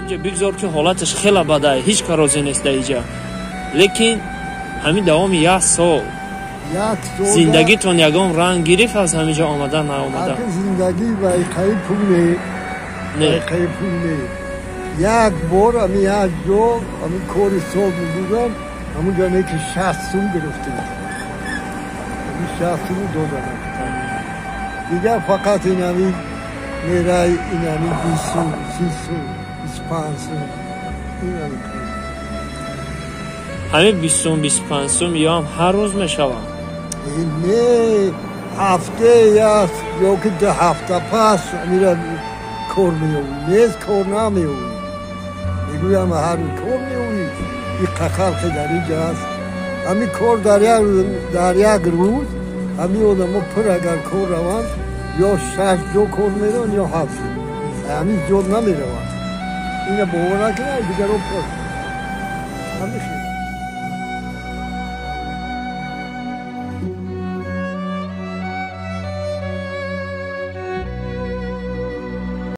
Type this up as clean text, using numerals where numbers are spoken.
Ҳамҷа бигзор, ки ҳолаташ хеле бадае, ҳеҷ ка розӣ нест дар иҷа, лекин ҳамин давоми як сол як сол зиндагитон ягон ранг гирифт аз ҳамин ҷо омадан, наомадан? Аки, зиндагӣ вайқаи пул не. Не. Вайқаи пул не. Як бор ами як ҷо ами кори сол мебудам, ҳамунҷо не ки 60 сум гирифтем, ами 60 суму додам. Дигар фақат инами мерай, инами 20 сум, 30 сум, 25 сум, инами. Ҳамин 20 сум, 25 сум ёам ҳар рӯз мешаванд? Не, ҳафте як ё ки 2 ҳафта пас амира кор меёвӣ. Нест, кор намеёвӣ. Мегӯям, ҳар рӯз кор меёвӣ. Иқа халқе дар инҷа аст, ҳамин кор дар як рӯз ҳамин одамо пур агар кор раванд, ё шаш ҷо кор мераванд, ё ҳафт ҷо, ҳамин зиёд намераванд. Ина бовар накунад, дигаро пур ҳамин хел.